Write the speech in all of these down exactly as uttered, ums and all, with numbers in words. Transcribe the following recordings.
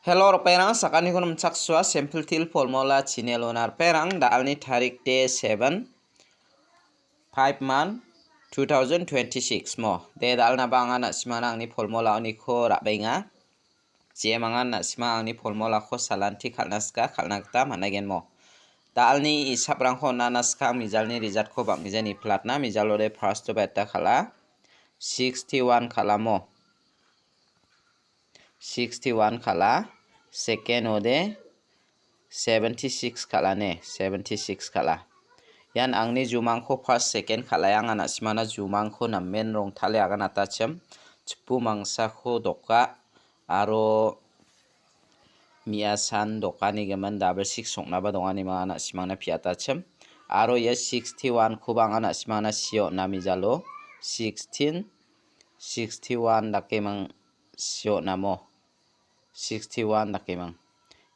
Hello, ripengrang, sakantikon nimchaksua, Simple Teer Formula channel-ona ripengrang, da·alni tarik de seven, five month, two thousand twenty-six mo. De da·alnaba anga na·simana angni formulaoniko ra·baenga. Jemangan na·sima angni formulako salanti kal·na sika kal·na gita man·agenmo. Da·alni isaprangko on·na sika mijalni resultko bang·gija niplatna, mijalode first-o beta kal·a, sixty-one kal·amo. Sixty-one kal·a, second-ode seventy-six kal·ane, seventy-six kal·a. Ian angni jumangko first, second kal·ai, anga na·simana jumangko namen rongtale aganatachim, chipu mangsako doka, aro me·asan dokanigimin double six soknaba donganima na·simangna piatachim. Aro ia sixty-one-koba anga na·simangna sio namijalo, sixteen, sixty-one dakemang sio namo. Sixty-one dakemang.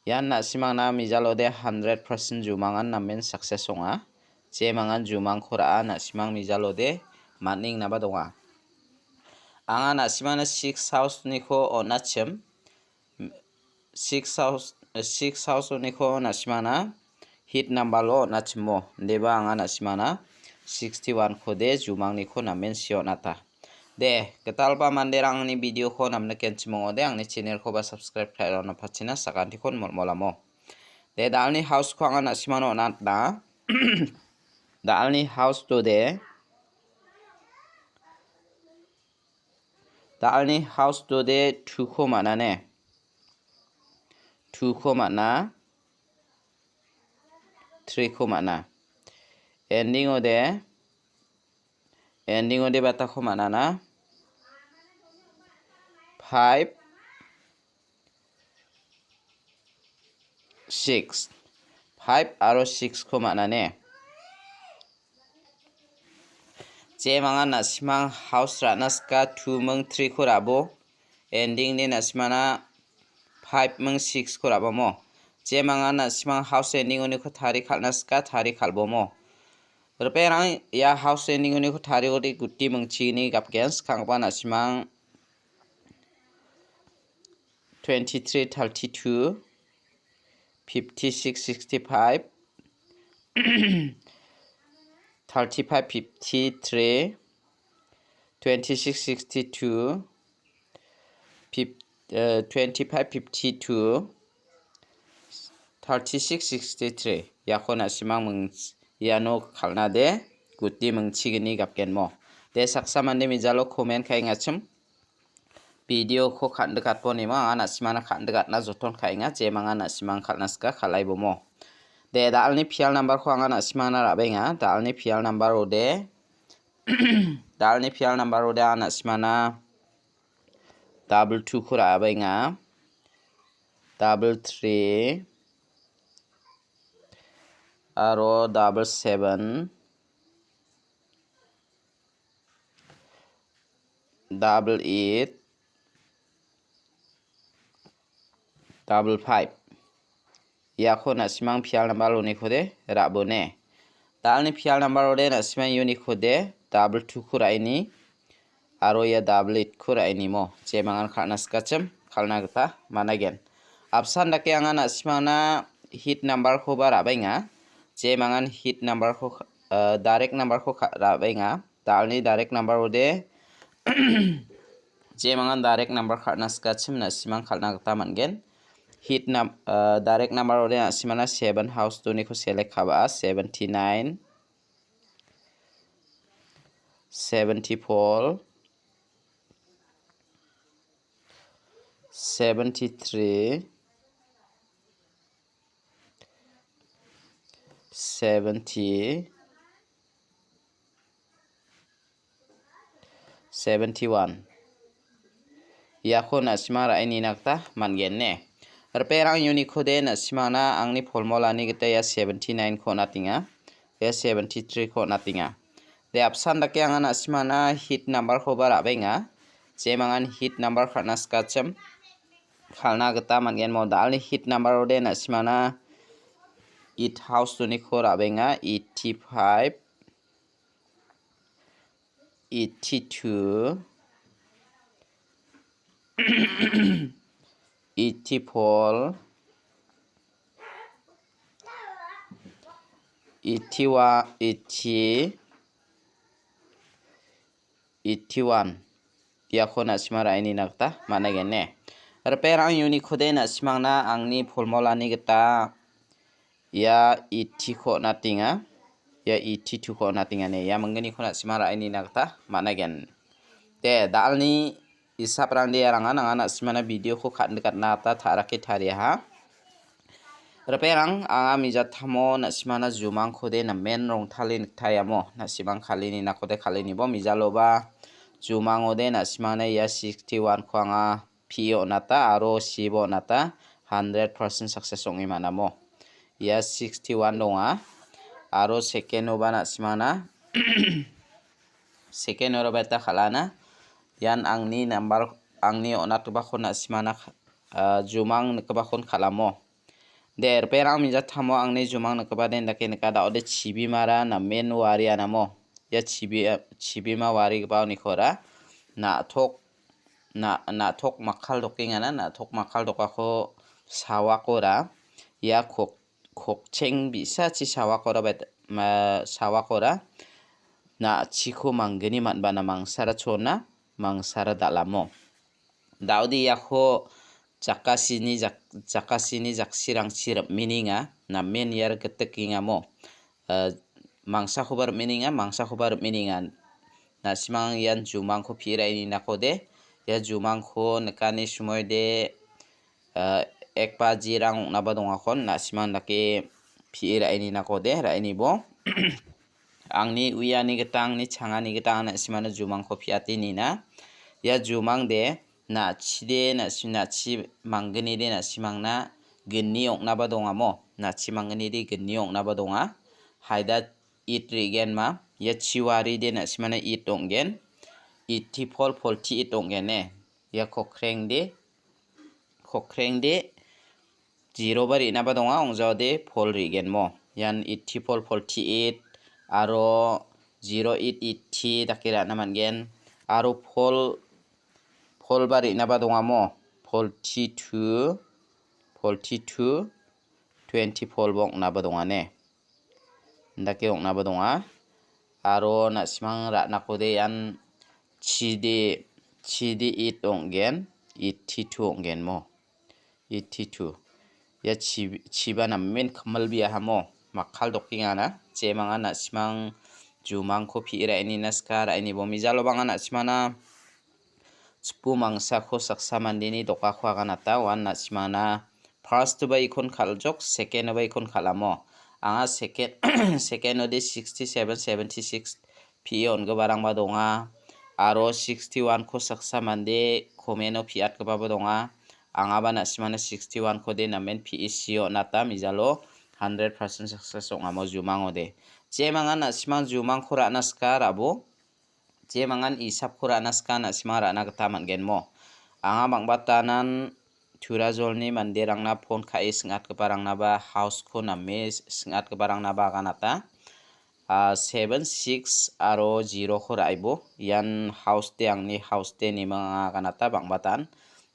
Ian na·simangna mijalode hundred percent jumangan namen success ong·a. Jemangan jumangko ra·a na·simang mijalode man·engnaba donga. Anga na·simangna six house-niko on·achim. Six house, six house-niko na·simangna hit number-o on·achimo. Indeba anga na·simangna sixty-one-kode jumangniko namen sio on·ata. De, gitalba manderang angni video-ko namnikenchim ong·ode, angni channel-koba subscribe ka·e rona pachina sakantikon molmolamo. De, da·alni house-ko anga na·simano on·atna. Da·alni house-to de, da·alni house-to de two-ko man·ane. Two-ko man·a. Three-ko man·a. Ending-ode Ending-ode batako man·ana. Five, six. Five aro six-ko man·ane. Jemangan na·simang house ra·na sika two ming three-ko ra·bo. Ending-ni na·simana five ming six-ko ra·bamo. Jemangan na·simang house ending-oniko tari kal·na sika tari kal·bomo. Ripengrang ia house ending-oniko tariode guti mingchigni gapgen, skanggipa na·simang twenty-three, thirty-two, fifty-six, sixty-five, thirty-five, fifty-three, twenty-six, sixty-two, fif-, eh, twenty-five, fifty-two, thirty-six, sixty-three. Iako na·simang ming-, iano kal·na de guti mingchigni gapgenmo. De saksa mande mijalo comment ka·engachim. Video-ko kan·dikatbonimo anga na·simana kan·dikatna joton ka·enga, jemangan na·simang kal·na sika kal·aibomo. De, da·alni pial number-ko anga na·simana ra·benga. Da·alni pial number-ode, da·alni pial number-ode anga na·simana double two-ko ra·benga. Double three aro double seven. Double eight, double five. Iako na·simang pial number-oniko de ra·bone. Da·alni pial number-ode na·simang uniko de double two-ko ra·eni aro ia double eight-ko ra·enimo. Jemangan kal·na sikachim kal·na gita man·aigen. Apsan dake anga na·simangna hit number-koba ra·baenga. Jemangan hit number-ko, eh, direct number-ko ka-, ra·baenga. Da·alni direct number-ode, jemangan direct number kal·na sikachim na·simang kal·na gita man·gen. Hit num-, eh, direct number-ode na·simana seven house-oniko select ka·ba, seventy-nine, seventy-four, seventy-three, seventy, seventy-one. Iako na·sima ra·e nina gita man·gen ne. Ripengrang uniko de na·simana angni formulani gita ia seventy-nine-ko on·atenga. Ia seventy-three-ko on·atenga. De apsan dake anga na·simana hit number-koba ra·baenga. Jemangan hit number kal·na sikachim kal·na gita man·gen mo. Da·alni hit number-ode na·simana eight house-oniko ra·baenga, eighty-five, eighty-two, eighty-four, eighty-one, eighty, eighty-one. Iako na·sima ra·enina gita man·aigen ne. Ripengrang, uniko de na·simangna angni formulani gita ia eighty-ko on·atenga. Ia eighty-two-ko on·atenga ne. Ia mingginiko na·sima ra·enina gita man·aigen. De, dalni isaprangde iarangan anga na·simana videoko ka·nikatna gita ta·rake tariaha. Ripengrang, anga mijatamo na·simana jumangkode namen rongtale niktaiamo. Na·simang kal·eninakode kal·enibo mijaloba jumangode na·simangna ia sixty-one-ko anga P E on·ata aro C bo on·ata hundred percent success ong·e man·amo. Ia sixty-one donga. Aro second-oba na·simana second-ora baita kal·ana. Ian angni number, angni on·atgipako na·simana, ah, jumang nikgipakon kal·amo. De, ripengrang, mijatamo angni jumang nikgipa den dake nika, da·ode chibimara namen wari anamo. Ia chibi-, chibima warigipa unikora na·tok, na-, na·tok makkal dokengana, na·tok makkal dokako sawakora ia kok-, kokcheng bi·sachi sawakora bet-, ma-, sawakora na·chiko manggni man·bana mangsara chona, mangsara dal·amo. Da·ode iako jakasini jak-, jakasini jaksirangchi rim·enenga, namen iar gitikengamo. Eh, mangsakoba rim·enenga, mangsakoba rim·enenga. Na·simang ian jumangko pi·e ra·eninakode, ia jumangko nikani somoide, eh, ek bajirang ong·naba dongakon, na·simang dake pi·e ra·eninakode, ra·enibo. Angni uiani gita, angni changani gita anga na·simano jumangko pi·ate nina. Ia jumangde na·chide, na·si-, na·chi manggnide na·simangna gni ong·naba dongamo. Na·chi manggnide gni ong·naba donga. Haida eight re·genma. Ia chiwaride na·simana eight ong·gen. Eighty-four, forty-eight ong·gen ne. Ia kokrengde, kokrengde zero ba re·naba donga, ong·jaode four re·genmo. Ian eighty-four, forty-eight aro zero eight, eighty dake ra·na man·gen. Aro four, four ba re·naba dongamo. Forty-two, forty-two, twenty-four ba ong·naba donga ne. Indake ong·naba donga. Aro na·simang ra·nakode ian chide, chide eight ong·gen, eighty-two ong·genmo. Eighty-two. Ia chi-, chiba namen kimilbiahamo. Makkal dokengana. Jemangan na·simang jumangko pi·e ra·enina sika, ra·enibo mijalo bang·a na·simana. Chipu mangsako saksa mandeni dokako aganata, uan na·simana first-oba ikon kal·jok, second-oba ikon kal·amo. Anga second, second-ode sixty-seven, seventy-six P E on·giparangba donga. Aro sixty-one-ko saksa mande comment-o piatgipaba donga. Angaba na·simana sixty-one-kode namen P E C on·ata, mijalo hundred percent success ong·amo jumangode. Jemangan na·simang jumangko ra·na sika, ra·bo. Jemangan isapko ra·na sika, na·simang ra·na gita man·genmo. Anga bang·batanan Turazolni manderangna phone ka·e sing·atgiparangnaba, house-ko name sing·atgiparangnaba aganata. Ah, seven six aro zero-ko ra·aibo. Ian house de, angni house de neming anga aganata bang·batan.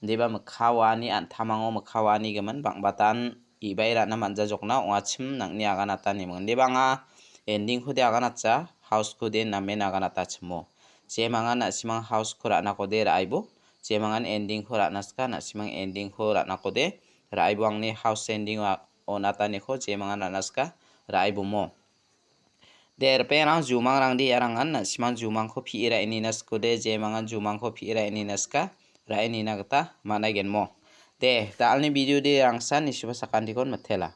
Deba mikka waani an·tamango mikka waani gimin bang·batan ibai ra·na man·jajokna ong·achim nang·ni aganata neming. Deba anga ending-kode aganatsa, house-kode namen aganatachimo. Jemangan na·simang house-ko ra·nakode ra·aibo. Jemangan ending-ko ra·na sika, na·simang ending-ko ra·nakode ra·aibo, angni house ending-o a-, on·ataniko jemangan ra·na sika, ra·aibomo. De, ripengrang jumangrangde iarangan na·simang jumangko pi·e ra·enina sikode, jemangan jumangko pi·e ra·enina sika, ra·enina gita man·aigenmo. De, da·alni video de rangsan nisuba sakantikon mitela.